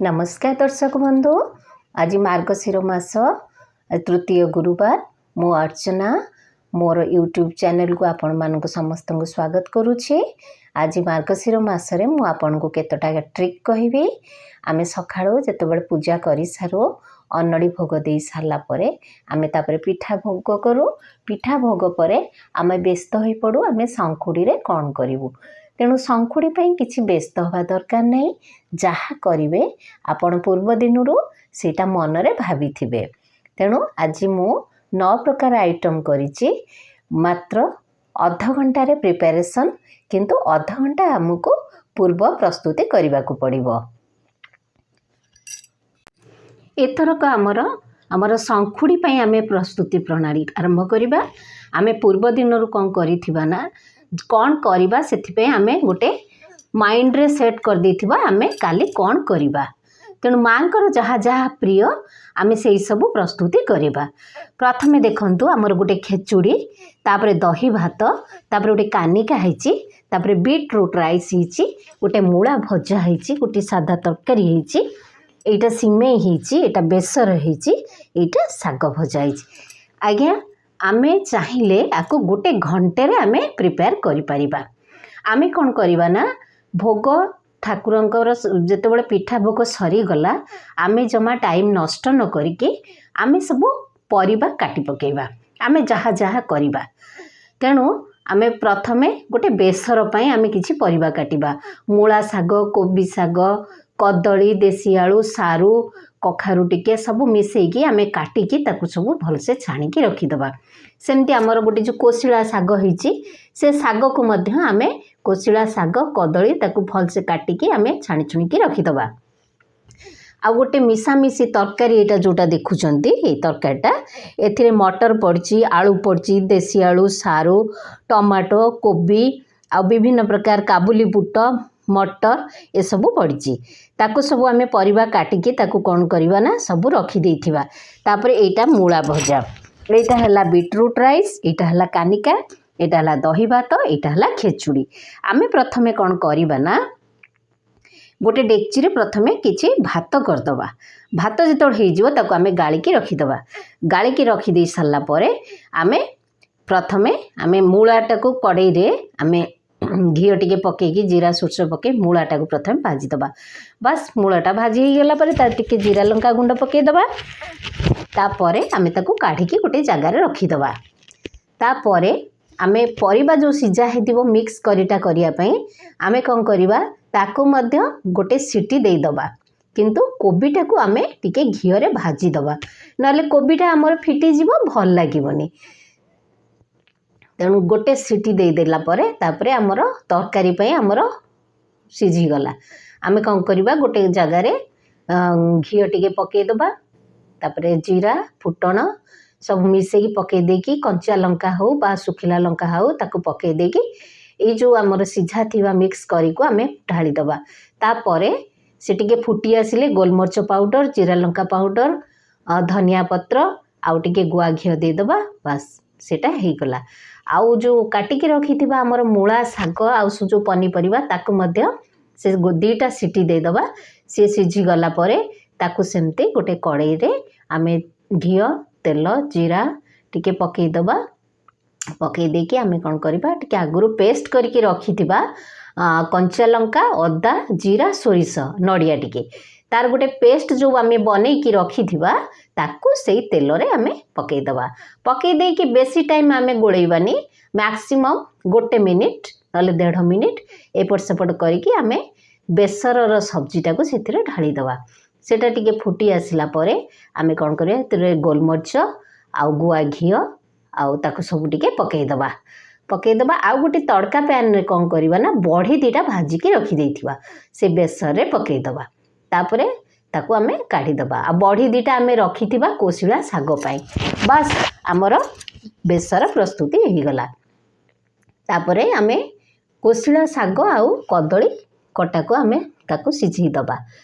ନମସ୍କାର ଦର୍ଶକ ବନ୍ଧୁ, ଆଜି ମାର୍ଗଶିର ମାସ ତୃତୀୟ ଗୁରୁବାର। ମୁଁ ଅର୍ଚ୍ଚନା, ମୋର ୟୁଟ୍ୟୁବ୍ ଚ୍ୟାନେଲକୁ ଆପଣମାନଙ୍କୁ ସମସ୍ତଙ୍କୁ ସ୍ୱାଗତ କରୁଛି। ଆଜି ମାର୍ଗଶିର ମାସରେ ମୁଁ ଆପଣଙ୍କୁ କେତେଟା ଟ୍ରିକ୍ କହିବି। ଆମେ ସକାଳୁ ଯେତେବେଳେ ପୂଜା କରିସାରୁ, ଅନଡ଼ି ଭୋଗ ଦେଇ ସାରିଲା ପରେ ଆମେ ତାପରେ ପିଠା ଭୋଗ କରୁ। ପିଠା ଭୋଗ ପରେ ଆମେ ବ୍ୟସ୍ତ ହୋଇପଡ଼ୁ, ଆମେ ଶଙ୍ଖୁଡ଼ିରେ କ'ଣ କରିବୁ। ତେଣୁ ଶଙ୍ଖୁଡ଼ି ପାଇଁ କିଛି ବ୍ୟସ୍ତ ହେବା ଦରକାର ନାହିଁ। ଯାହା କରିବେ, ଆପଣ ପୂର୍ବ ଦିନରୁ ସେଇଟା ମନରେ ଭାବିଥିବେ। ତେଣୁ ଆଜି ମୁଁ 9 ପ୍ରକାର ଆଇଟମ୍ କରିଛି, ମାତ୍ର ଅଧଘଣ୍ଟାରେ ପ୍ରିପାରେସନ୍। କିନ୍ତୁ ଅଧଘଣ୍ଟା ଆମକୁ ପୂର୍ବ ପ୍ରସ୍ତୁତି କରିବାକୁ ପଡ଼ିବ। ଏଥରକ ଆମର ଶଙ୍ଖୁଡ଼ି ପାଇଁ ଆମେ ପ୍ରସ୍ତୁତି ପ୍ରଣାଳୀ ଆରମ୍ଭ କରିବା। ଆମେ ପୂର୍ବ ଦିନରୁ କ'ଣ କରିଥିବା ନା, କ'ଣ କରିବା ସେଥିପାଇଁ ଆମେ ଗୋଟେ ମାଇଣ୍ଡରେ ସେଟ୍ କରିଦେଇଥିବା, ଆମେ କାଲି କ'ଣ କରିବା। ତେଣୁ ମାଆଙ୍କର ଯାହା ଯାହା ପ୍ରିୟ, ଆମେ ସେଇ ସବୁ ପ୍ରସ୍ତୁତି କରିବା। ପ୍ରଥମେ ଦେଖନ୍ତୁ, ଆମର ଗୋଟେ ଖେଚୁଡ଼ି, ତାପରେ ଦହି ଭାତ, ତାପରେ ଗୋଟେ କାନିକା ହେଇଛି, ତାପରେ ବିଟ୍ ରୁଟ୍ ରାଇସ୍ ହେଇଛି, ଗୋଟେ ମୂଳା ଭଜା ହେଇଛି, ଗୋଟେ ସାଧା ତରକାରୀ ହେଇଛି, ଏଇଟା ସିମେଇ ହେଇଛି, ଏଇଟା ବେସର ହେଇଛି, ଏଇଟା ଶାଗ ଭଜା ହେଇଛି। ଆଜ୍ଞା, ଆମେ ଚାହିଁଲେ ଆକୁ ଗୋଟେ ଘଣ୍ଟାରେ ଆମେ ପ୍ରିପେୟାର କରିପାରିବା। ଆମେ କ'ଣ କରିବା ନା, ଭୋଗ ଠାକୁରଙ୍କର ଯେତେବେଳେ ପିଠା ଭୋଗ ସରିଗଲା, ଆମେ ଜମା ଟାଇମ୍ ନଷ୍ଟ ନ କରିକି ଆମେ ସବୁ ପରିବା କାଟି ପକାଇବା, ଆମେ ଯାହା ଯାହା କରିବା। ତେଣୁ ଆମେ ପ୍ରଥମେ ଗୋଟେ ବେସର ପାଇଁ ଆମେ କିଛି ପରିବା କାଟିବା। ମୂଳା ଶାଗ, କୋବି ଶାଗ, କଦଳୀ, ଦେଶୀ ଆଳୁ, ସାରୁ, କଖାରୁ ଟିକେ ସବୁ ମିଶେଇକି ଆମେ କାଟିକି ତାକୁ ସବୁ ଭଲସେ ଛାଣିକି ରଖିଦେବା। ସେମିତି ଆମର ଗୋଟେ ଯେଉଁ କୋଶିଳା ଶାଗ ହେଇଛି, ସେ ଶାଗକୁ ମଧ୍ୟ ଆମେ କୋଶିଳା ଶାଗ, କଦଳୀ ତାକୁ ଭଲସେ କାଟିକି ଆମେ ଛାଣି ଛୁଣିକି ରଖିଦେବା। ଆଉ ଗୋଟେ ମିଶାମିଶି ତରକାରୀ, ଏଇଟା ଯେଉଁଟା ଦେଖୁଛନ୍ତି, ଏଇ ତରକାରୀଟା, ଏଥିରେ ମଟର ପଡ଼ିଛି, ଆଳୁ ପଡ଼ିଛି, ଦେଶୀ ଆଳୁ, ସାରୁ, ଟମାଟୋ, କୋବି ଆଉ ବିଭିନ୍ନ ପ୍ରକାର କାବୁଲି ବୁଟ, ମଟର ଏସବୁ ପଡ଼ିଛି। ତାକୁ ସବୁ ଆମେ ପରିବା କାଟିକି ତାକୁ କ'ଣ କରିବା ନା, ସବୁ ରଖିଦେଇଥିବା। ତାପରେ ଏଇଟା ମୂଳା ଭଜା, ଏଇଟା ହେଲା ବିଟରୁଟ୍ ରାଇସ୍, ଏଇଟା ହେଲା କାନିକା, ଏଇଟା ହେଲା ଦହି ଭାତ, ଏଇଟା ହେଲା ଖେଚୁଡ଼ି। ଆମେ ପ୍ରଥମେ କ'ଣ କରିବା ନା, ଗୋଟେ ଡେକ୍ଚିରେ ପ୍ରଥମେ କିଛି ଭାତ କରିଦେବା। ଭାତ ଯେତେବେଳେ ହେଇଯିବ, ତାକୁ ଆମେ ଗାଳିକି ରଖିଦେବା। ଗାଳିକି ରଖିଦେଇ ସାରିଲା ପରେ ଆମେ ପ୍ରଥମେ ଆମେ ମୂଳାଟାକୁ କଡ଼େଇରେ ଆମେ ଘିଅ ଟିକେ ପକେଇକି, ଜିରା ସୋରିଷ ପକେଇ ମୂଳାଟାକୁ ପ୍ରଥମେ ଭାଜିଦେବା। ବାସ୍, ମୂଳାଟା ଭାଜି ହେଇଗଲା ପରେ ତାର ଟିକେ ଜିରା ଲଙ୍କା ଗୁଣ୍ଡ ପକେଇଦେବା। ତାପରେ ଆମେ ତାକୁ କାଢ଼ିକି ଗୋଟେ ଜାଗାରେ ରଖିଦେବା। ତାପରେ ଆମେ ପରିବା ଯେଉଁ ସିଝା ହେଇଥିବ ମିକ୍ସ କରିଟା କରିବା ପାଇଁ, ଆମେ କ'ଣ କରିବା, ତାକୁ ମଧ୍ୟ ଗୋଟେ ସିଟି ଦେଇଦେବା। କିନ୍ତୁ କୋବିଟାକୁ ଆମେ ଟିକେ ଘିଅରେ ଭାଜିଦେବା, ନହେଲେ କୋବିଟା ଆମର ଫିଟିଯିବ, ଭଲ ଲାଗିବନି। ତେଣୁ ଗୋଟେ ସିଟି ଦେଇଦେଲା ପରେ ତାପରେ ଆମର ତରକାରୀ ପାଇଁ ଆମର ସିଝିଗଲା। ଆମେ କ'ଣ କରିବା, ଗୋଟେ ଜାଗାରେ ଘିଅ ଟିକେ ପକେଇଦେବା। ତାପରେ ଜିରା ଫୁଟଣ ସବୁ ମିଶେଇକି ପକେଇ ଦେଇକି, କଞ୍ଚା ଲଙ୍କା ହଉ ବା ଶୁଖିଲା ଲଙ୍କା ହଉ, ତାକୁ ପକେଇ ଦେଇକି ଏଇ ଯେଉଁ ଆମର ସିଝା ଥିବା ମିକ୍ସ କରିକୁ ଆମେ ଢାଳିଦେବା। ତାପରେ ସେ ଟିକେ ଫୁଟି ଆସିଲେ ଗୋଲମରିଚ ପାଉଡ଼ର, ଜିରା ଲଙ୍କା ପାଉଡ଼ର, ଧନିଆ ପତ୍ର ଆଉ ଟିକେ ଗୁଆ ଘିଅ ଦେଇଦେବା। ବାସ୍, ସେଇଟା ହେଇଗଲା। ଆଉ ଯେଉଁ କାଟିକି ରଖିଥିବା ଆମର ମୂଳା ଶାଗ ଆଉ ସେ ଯେଉଁ ପନିପରିବା, ତାକୁ ମଧ୍ୟ ସେ 2ଟା ସିଟି ଦେଇଦେବା। ସିଏ ସିଝିଗଲା ପରେ ତାକୁ ସେମିତି ଗୋଟେ କଡ଼େଇରେ ଆମେ ଘିଅ, ତେଲ, ଜିରା ଟିକେ ପକେଇଦେବା। ପକେଇ ଦେଇକି ଆମେ କ'ଣ କରିବା, ଟିକେ ଆଗରୁ ପେଷ୍ଟ କରିକି ରଖିଥିବା କଞ୍ଚା ଲଙ୍କା, ଅଦା, ଜିରା, ସୋରିଷ, ନଡ଼ିଆ ଟିକେ, ତାର ଗୋଟେ ପେଷ୍ଟ ଯେଉଁ ଆମେ ବନେଇକି ରଖିଥିବା, ତାକୁ ସେଇ ତେଲରେ ଆମେ ପକେଇଦେବା। ପକେଇ ଦେଇକି ବେଶୀ ଟାଇମ୍ ଆମେ ଗୋଳେଇବାନି, ମ୍ୟାକ୍ସିମମ୍ ଗୋଟେ ମିନିଟ୍ ନହେଲେ ଦେଢ଼ ମିନିଟ୍ ଏପଟ ସେପଟ କରିକି ଆମେ ବେସରର ସବଜିଟାକୁ ସେଥିରେ ଢାଳିଦେବା। ସେଇଟା ଟିକେ ଫୁଟି ଆସିଲା ପରେ ଆମେ କ'ଣ କରିବା, ସେଥିରେ ଗୋଲମରିଚ ଆଉ ଗୁଆ ଘିଅ ଆଉ ତାକୁ ସବୁ ଟିକେ ପକେଇଦେବା। ଆଉ ଗୋଟେ ତଡ଼କା ପ୍ୟାନ୍ରେ କ'ଣ କରିବା ନା, ବଢ଼ି 2ଟା ଭାଜିକି ରଖିଦେଇଥିବା, ସେ ବେସରରେ ପକେଇଦେବା। ତାପରେ ତାକୁ ଆମେ କାଢ଼ିଦେବା। ଆଉ ବଢ଼ି 2ଟା ଆମେ ରଖିଥିବା କୋଶିଳା ଶାଗ ପାଇଁ। ବାସ୍, ଆମର ବେସର ପ୍ରସ୍ତୁତି ହେଇଗଲା। ତାପରେ ଆମେ କୋଶିଳା ଶାଗ ଆଉ କଦଳୀ କଟାକୁ ଆମେ ତାକୁ ସିଝେଇ ଦେବା।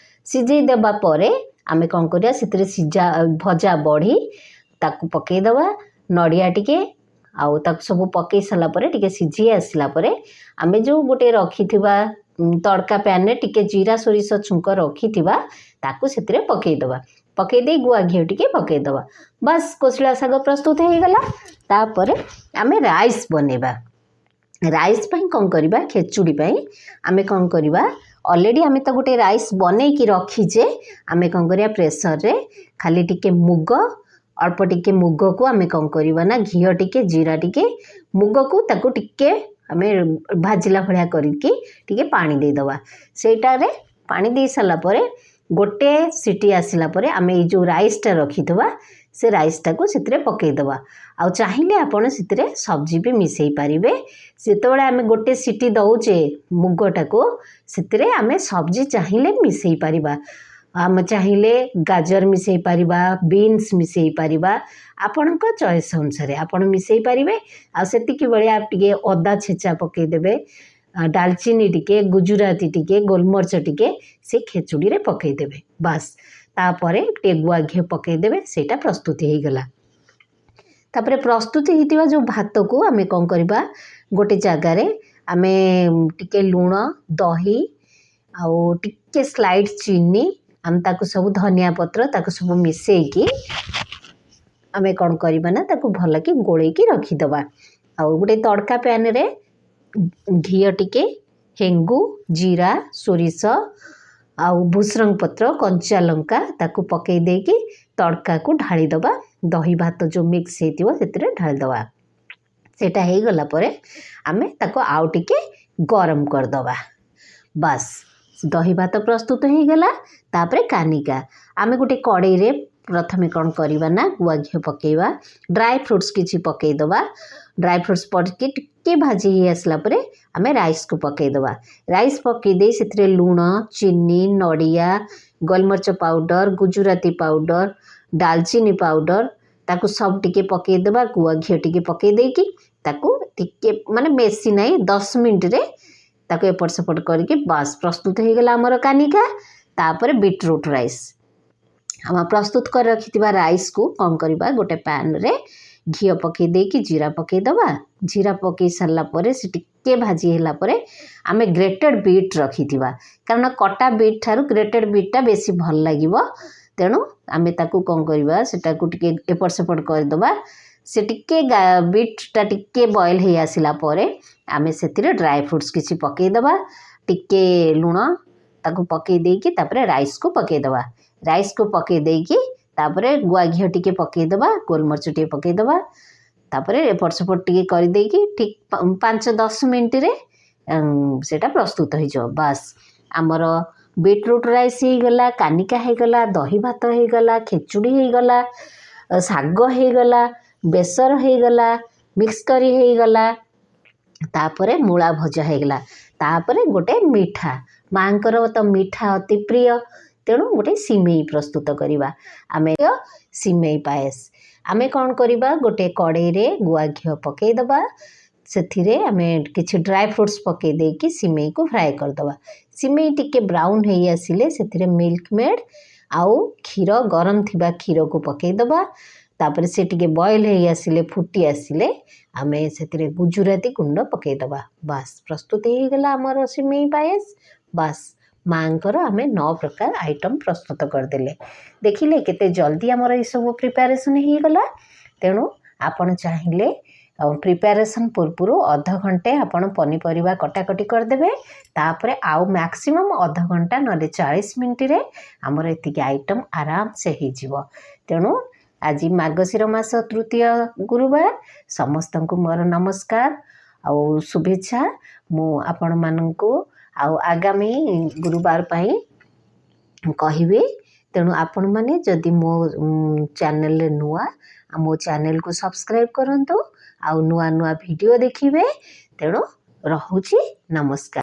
ସିଝେଇ ଦେବା ପରେ ଆମେ କ'ଣ କରିବା, ସେଥିରେ ସିଝା ଭଜା ବଢ଼ି ତାକୁ ପକେଇଦେବା, ନଡ଼ିଆ ଟିକେ ଆଉ ତାକୁ ସବୁ ପକେଇ ସାରିଲା ପରେ ଟିକେ ସିଝି ଆସିଲା ପରେ ଆମେ ଯେଉଁ ଗୋଟେ ରଖିଥିବା ତଡ଼କା ପ୍ୟାନ୍ରେ ଟିକେ ଜିରା ସୋରିଷ ଛୁଙ୍କ ରଖିଥିବା, ତାକୁ ସେଥିରେ ପକାଇଦେବା। ପକାଇ ଦେଇ ଗୁଆ ଘିଅ ଟିକେ ପକାଇଦେବା। ବାସ୍, କୋଶଳା ଶାଗ ପ୍ରସ୍ତୁତ ହେଇଗଲା। ତାପରେ ଆମେ ରାଇସ୍ ବନେଇବା। ରାଇସ୍ ପାଇଁ କ'ଣ କରିବା? ଖେଚୁଡ଼ି ପାଇଁ ଆମେ କ'ଣ କରିବା? ଅଲରେଡ଼ି ଆମେ ତ ଗୋଟେ ରାଇସ୍ ବନେଇକି ରଖିଛେ। ଆମେ କ'ଣ କରିବା? ପ୍ରେସରରେ ଖାଲି ଟିକେ ମୁଗ, ଅଳ୍ପ ଟିକେ ମୁଗକୁ ଆମେ କ'ଣ କରିବା ନା ଘିଅ ଟିକେ, ଜିରା ଟିକେ, ମୁଗକୁ ତାକୁ ଟିକେ ଆମେ ଭାଜିଲା ଭଳିଆ କରିକି ଟିକେ ପାଣି ଦେଇଦେବା। ସେଇଟାରେ ପାଣି ଦେଇ ସାରିଲା ପରେ ଗୋଟେ ସିଟି ଆସିଲା ପରେ ଆମେ ଏଇ ଯେଉଁ ରାଇସ୍ଟା ରଖିଥିବା, ସେ ରାଇସ୍ଟାକୁ ସେଥିରେ ପକାଇଦେବା। ଆଉ ଚାହିଁଲେ ଆପଣ ସେଥିରେ ସବଜି ବି ମିଶାଇ ପାରିବେ। ଯେତେବେଳେ ଆମେ ଗୋଟେ ସିଟି ଦେଉଛେ ମୁଗଟାକୁ, ସେଥିରେ ଆମେ ସବଜି ଚାହିଁଲେ ମିଶାଇ ପାରିବା। ଆମେ ଚାହିଁଲେ ଗାଜର ମିଶାଇ ପାରିବା, ବିନ୍ସ ମିଶାଇ ପାରିବା। ଆପଣଙ୍କ ଚଏସ୍ ଅନୁସାରେ ଆପଣ ମିଶାଇ ପାରିବେ। ଆଉ ସେତିକି ଭଳିଆ ଟିକେ ଅଦା ଛେଚା ପକାଇଦେବେ, ଡାଲଚିନି ଟିକେ, ଗୁଜୁରାତି ଟିକେ, ଗୋଲମରିଚ ଟିକେ ସେ ଖେଚୁଡ଼ିରେ ପକାଇଦେବେ। ବାସ୍, ତାପରେ ଟିକେ ଗୁଆ ଘିଅ ପକାଇଦେବେ। ସେଇଟା ପ୍ରସ୍ତୁତି ହେଇଗଲା। ତାପରେ ପ୍ରସ୍ତୁତି ହେଇଥିବା ଯେଉଁ ଭାତକୁ ଆମେ କ'ଣ କରିବା? ଗୋଟେ ଜାଗାରେ ଆମେ ଟିକେ ଲୁଣ, ଦହି ଆଉ ଟିକେ ସ୍ଲାଇଟ୍ ଚିନି, ଆମେ ତାକୁ ସବୁ ଧନିଆ ପତ୍ର, ତାକୁ ସବୁ ମିଶାଇକି ଆମେ କ'ଣ କରିବା ନା ତାକୁ ଭଲକି ଗୋଳେଇକି ରଖିଦେବା। ଆଉ ଗୋଟେ ତଡ଼କା ପ୍ୟାନ୍ରେ ଘିଅ ଟିକେ, ହେଙ୍ଗୁ, ଜିରା, ସୋରିଷ ଆଉ ଭୃସଙ୍ଗ ପତ୍ର, କଞ୍ଚା ଲଙ୍କା ତାକୁ ପକାଇ ଦେଇକି ତଡ଼କାକୁ ଢାଳିଦେବା। ଦହି ଭାତ ଯେଉଁ ମିକ୍ସ ହେଇଥିବ ସେଥିରେ ଢାଳିଦେବା। ସେଇଟା ହେଇଗଲା ପରେ ଆମେ ତାକୁ ଆଉ ଟିକେ ଗରମ କରିଦେବା। ବାସ୍, ଦହି ଭାତ ପ୍ରସ୍ତୁତ ହେଇଗଲା। ତାପରେ କାନିକା। ଆମେ ଗୋଟେ କଡ଼େଇରେ ପ୍ରଥମେ କ'ଣ କରିବା ନା ଗୁଆ ଘିଅ ପକାଇବା, ଡ୍ରାଏ ଫ୍ରୁଟ୍ସ କିଛି ପକାଇଦେବା। ଡ୍ରାଏ ଫ୍ରୁଟ୍ସ ପଡ଼ିକି ଟିକେ ଭାଜି ହେଇ ଆସିଲା ପରେ ଆମେ ରାଇସ୍କୁ ପକାଇଦେବା। ରାଇସ୍ ପକାଇ ଦେଇ ସେଥିରେ ଲୁଣ, ଚିନି, ନଡ଼ିଆ, ଗୋଲମରିଚ ପାଉଡ଼ର, ଗୁଜୁରାତି ପାଉଡ଼ର, ଡାଲଚିନି ପାଉଡ଼ର ତାକୁ ସବୁ ଟିକେ ପକାଇଦେବା। ଗୁଆ ଘିଅ ଟିକେ ପକାଇ ଦେଇକି ତାକୁ ଟିକେ, ମାନେ ବେଶୀ ନାହିଁ, 10 ମିନିଟ୍ରେ ତାକୁ ଏପଟ ସେପଟ କରିକି ବାସ୍, ପ୍ରସ୍ତୁତ ହେଇଗଲା ଆମର କାନିକା। ତାପରେ ବିଟରୁଟ୍ ରାଇସ୍। ଆମେ ପ୍ରସ୍ତୁତ କରି ରଖିଥିବା ରାଇସ୍କୁ କ'ଣ କରିବା? ଗୋଟେ ପ୍ୟାନ୍ରେ ଘିଅ ପକାଇ ଦେଇକି ଜିରା ପକାଇଦେବା। ଜିରା ପକାଇ ସାରିଲା ପରେ ସେ ଟିକେ ଭାଜି ହେଲା ପରେ ଆମେ ଗ୍ରେଟେଡ଼ ବିଟ୍ ରଖିଥିବା, କାରଣ କଟା ବିଟ୍ ଠାରୁ ଗ୍ରେଟେଡ଼ ବିଟ୍ଟା ବେଶୀ ଭଲ ଲାଗିବ। ତେଣୁ ଆମେ ତାକୁ କ'ଣ କରିବା? ସେଟାକୁ ଟିକେ ଏପଟ ସେପଟ କରିଦେବା। ସେ ଟିକେ ବିଟ୍ଟା ଟିକେ ବଏଲ୍ ହେଇ ଆସିଲା ପରେ ଆମେ ସେଥିରେ ଡ୍ରାଏ ଫ୍ରୁଟ୍ସ କିଛି ପକାଇଦେବା, ଟିକେ ଲୁଣ ତାକୁ ପକାଇ ଦେଇକି ତାପରେ ରାଇସ୍କୁ ପକାଇଦେବା। ରାଇସ୍କୁ ପକାଇ ଦେଇକି ତାପରେ ଗୁଆ ଘିଅ ଟିକେ ପକାଇଦେବା, ଗୋଲମରିଚ ଟିକେ ପକାଇଦେବା। ତାପରେ ଏପଟ ସେପଟ ଟିକେ କରିଦେଇକି ଠିକ୍ 5-10 ମିନିଟ୍ରେ ସେଇଟା ପ୍ରସ୍ତୁତ ହେଇଯିବ। ବାସ୍, ଆମର ବିଟରୁଟ୍ ରାଇସ୍ ହେଇଗଲା, କାନିକା ହେଇଗଲା, ଦହି ଭାତ ହେଇଗଲା, ଖେଚୁଡ଼ି ହେଇଗଲା, ଶାଗ ହେଇଗଲା, ବେସର ହେଇଗଲା, ମିକ୍ସ କରି ହେଇଗଲା, ତାପରେ ମୂଳା ଭଜା ହେଇଗଲା। ତାପରେ ଗୋଟେ ମିଠା। ମାଆଙ୍କର ତ ମିଠା ଅତି ପ୍ରିୟ, ତେଣୁ ଗୋଟେ ସିମେଇ ପ୍ରସ୍ତୁତ କରିବା ଆମେ, ସିମେଇ ପାଏସ। ଆମେ କ'ଣ କରିବା? ଗୋଟେ କଡ଼େଇରେ ଗୁଆ ଘିଅ ପକାଇଦେବା। ସେଥିରେ ଆମେ କିଛି ଡ୍ରାଏ ଫ୍ରୁଟ୍ସ ପକାଇ ଦେଇକି ସିମେଇକୁ ଫ୍ରାଏ କରିଦେବା। ସିମେଇ ଟିକେ ବ୍ରାଉନ୍ ହେଇ ଆସିଲେ ସେଥିରେ ମିଲ୍କ ମେଡ଼୍ ଆଉ କ୍ଷୀର, ଗରମ ଥିବା କ୍ଷୀରକୁ ପକାଇଦେବା। ତାପରେ ସେ ଟିକେ ବଏଲ୍ ହେଇ ଆସିଲେ, ଫୁଟି ଆସିଲେ ଆମେ ସେଥିରେ ଗୁଜୁରାତି ଗୁଣ୍ଡ ପକାଇଦେବା। ବାସ୍, ପ୍ରସ୍ତୁତ ହେଇଗଲା ଆମର ସିମେଇ ପାଏସ। ବାସ୍, ମାଆଙ୍କର ଆମେ 9 ପ୍ରକାର ଆଇଟମ୍ ପ୍ରସ୍ତୁତ କରିଦେଲେ। ଦେଖିଲେ କେତେ ଜଲ୍ଦି ଆମର ଏସବୁ ପ୍ରିପାରେସନ୍ ହେଇଗଲା। ତେଣୁ ଆପଣ ଚାହିଁଲେ ପ୍ରିପାରେସନ୍ ପୂର୍ବରୁ ଅଧଘଣ୍ଟେ ଆପଣ ପନିପରିବା କଟାକଟି କରିଦେବେ। ତାପରେ ଆଉ ମ୍ୟାକ୍ସିମମ୍ ଅଧଘଣ୍ଟା ନହେଲେ 40 ମିନିଟ୍ରେ ଆମର ଏତିକି ଆଇଟମ୍ ଆରାମସେ ହେଇଯିବ। ତେଣୁ ଆଜି ମାର୍ଗଶିର ମାସ ତୃତୀୟ ଗୁରୁବାର, ସମସ୍ତଙ୍କୁ ମୋର ନମସ୍କାର ଆଉ ଶୁଭେଚ୍ଛା। ମୁଁ ଆପଣମାନଙ୍କୁ ଆଉ ଆଗାମୀ ଗୁରୁବାର ପାଇଁ କହିବି। ତେଣୁ ଆପଣମାନେ ଯଦି ମୋ ଚ୍ୟାନେଲରେ ନୂଆ, ମୋ ଚ୍ୟାନେଲକୁ ସବସ୍କ୍ରାଇବ୍ କରନ୍ତୁ ଆଉ ନୂଆ ନୂଆ ଭିଡ଼ିଓ ଦେଖିବେ। ତେଣୁ ରହୁଛି, ନମସ୍କାର।